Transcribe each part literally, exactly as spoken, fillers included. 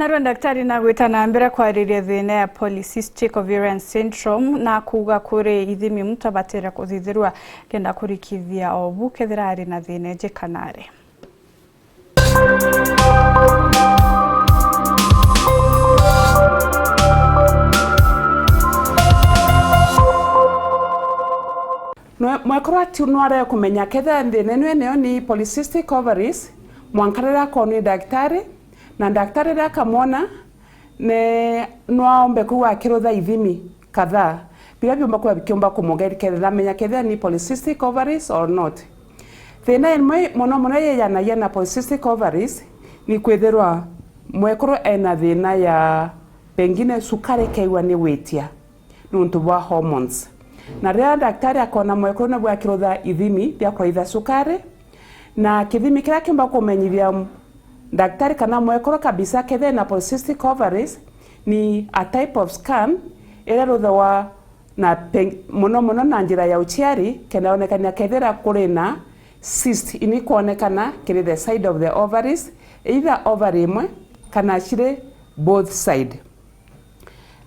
Narua ndaktari nagwita na mbere kwariria thina ya polycystic ovarian syndrome na kuuga kuri ithimi muntu abatire kuthithirua kenda kurikithia obu kethira ari na thina iji kana ari. Nwe-, mwekuru ati nware kumenya kethira thina ino enayo ni polycystic ovaries, mwanka riria akoonwa ni ndaktari, na ndaktari riria akamwona, ne, no aombe kwigua akirutha ithimi kadhaa, biria biumba kwigua bikiumba kumuguide kethira amenya kethira ni polycystic ovaries or not. Thina imwe mono mono yeyanagia na polycystic ovaries ni kwithirwa mwekuru ena thina ya pengine sukari ikaigua ni witia niuntu bwa hormones. Na riria ndaktari akoona mwekuru nabua akirutha ithimi bia kuraitha sukari, na kithimi kiria kiumba kumenyithia ndaktari kana mwekuru kabisa kethira ena polycystic ovaries ni a type of scan iria iruthawa na peng-, mono mono na njira ya uciari, kenda yonekania kethira kuri na cyst ini ikwonekana kiri the side of the ovaries, either ovary imwe kana ciri both side.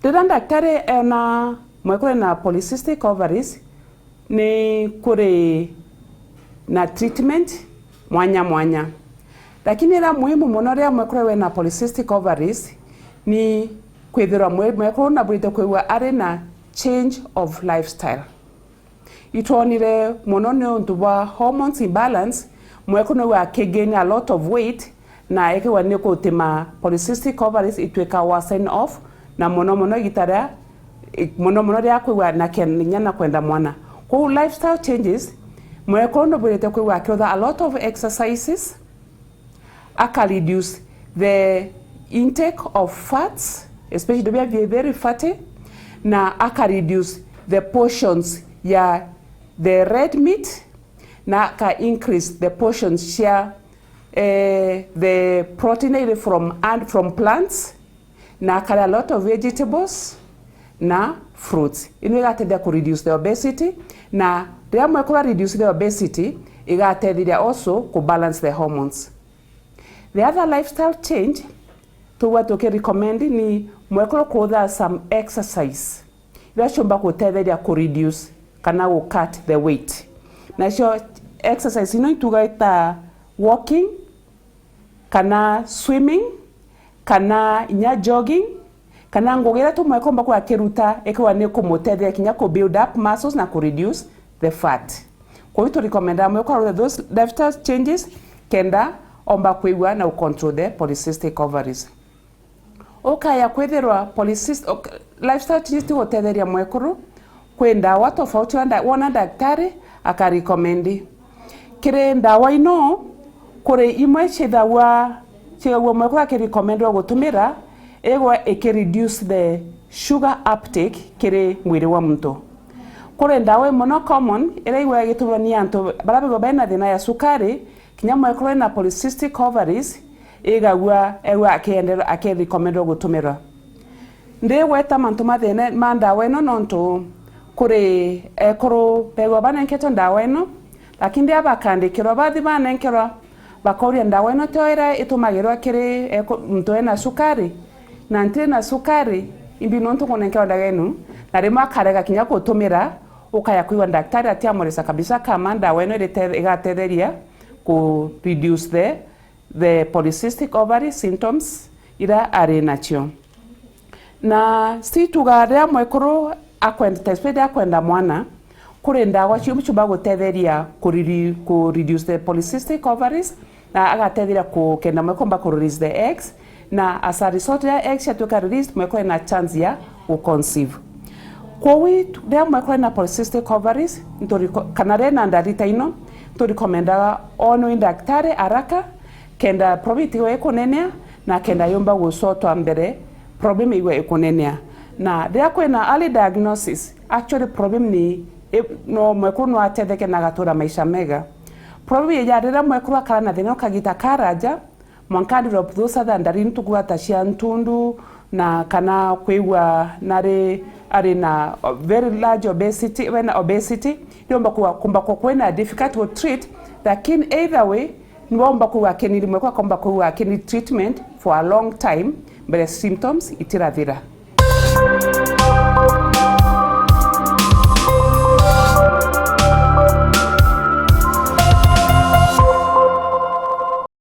Riria ndaktari eona mwekuru ena polycystic ovaries, ni kuri na treatment mwanya mwanya. Lakini iria muhimu mono riria mwekuru wina polycystic ovaries ni kwithirwa mwe-, mwekuru nabwirite kwigua ari na change of lifestyle. Itwonire mono niuntu bwa hormones imbalance, mwekuru nigua akigain a lot of weight, na ikigwa ni kutima polycystic ovaries itwika worsen off, na mono mono igita ria, mono mono ria kwigua na kinya na kwenda mwana. Kwou lifestyle changes, mwekuru nubwirite kwigua akirutha a lot of exercises, aka reduce the intake of fats, especially biria bi very fatty, na aka reduce the portions ya the red meat, na aka increase the portions cia, eh, the protein iri from, and from plants, na akaria a lot of vegetables na fruits. Ino igatethia ku reduce the obesity, na riria mwekuru a reduce the obesity, igatetheria also ku balance the hormones. The other lifestyle change tugua tuki recommend ni mwekuru kutha some exercise iria ciumba gutetheria ku reduce kana gu cut the weight. Nacio exercise ino ituga ta walking, kana swimming, kana inya jogging, kana ngugi iria tu mwekuru umba kwigua akiruta ikigwa ni kumutetheria kinya ku build up muscles na ku reduce the fat. Kwou tu recommend mwekuru arute those lifestyle changes kenda omba kwigua na u control the polycystic ovaries. Ukaya kwithirwa polycyst-, ok-, lifestyle changes ti gutetheria mwekuru, kwi ndawa tofauti wa nda-, wona daktari aka recommend. Kiri ndawa ino, kuri imwe ciithagua, ciithagua mwekuru aki recommendwa gutumira, igwa iki reduce the sugar uptake kiri mwiri wa muntu. Kuri ndawa imwe no common iria igwa igitumirwa ni antu baria bigwa bena thina ya sukari, kinya mwekuru ena polycystic ovaries, igagua egwa akienderwa, aki recommendwa gutumirwa. Ndigweta mantu ma thina ma ndawa ino nontu kuri ekuru begwa banenketwe ndawa ino, lakini riria bakandikirwa, bathi banenkerwa, bakauria ndawa ino tio iria itumagirwa kiri eku-, muntu ena sukari, na ntiri na sukari, imbi nontu ngunenkerwa ndawa inu, na rimwe akarega kinya gutumira, ukaya kwigua daktari atiamwirisa kabisa kama ndawa ino irite-, igatetheria ku reduce the, the polycystic ovary symptoms ira ari nacio. Na si tuga riria mwekuru akwenda, ta especially akwenda mwana, kuri ndawa ciumba ciumba gutetheria ku riri-, ku reduce the polycystic ovaries, na agatetheria ku-, kenda mwekuru umba ku release the eggs, na as a result ya eggs ciatuika released, mwekuru ena chance ya gu conceive. Kwou riria mwekuru ena polycystic ovaries, nturi ko-, kana riria ena ndari ta ino, ntu recommendaga onwe ni daktari haraka, kenda problem itigwe ikunenea, na kenda yumba gucotwa mbere, problem igwe ikunenea. Na riria kwina early diagnosis, actually problem ni, i-, no mwekuru no atetheke na agatura maisha mega. Problem ija riria mwekuru akara na thina kagita karaja, mwanka develop those other ndariri tukuga ta cia ntundu, na kana kwigua nari ari na very large obesity, wena obesity, niomba kuga kumba kwa kwina difficult to treat, lakini either way, niwomba kuga akeniri mwekuru akomba kuga akeniri treatment for a long time, mbere symptoms itirathira.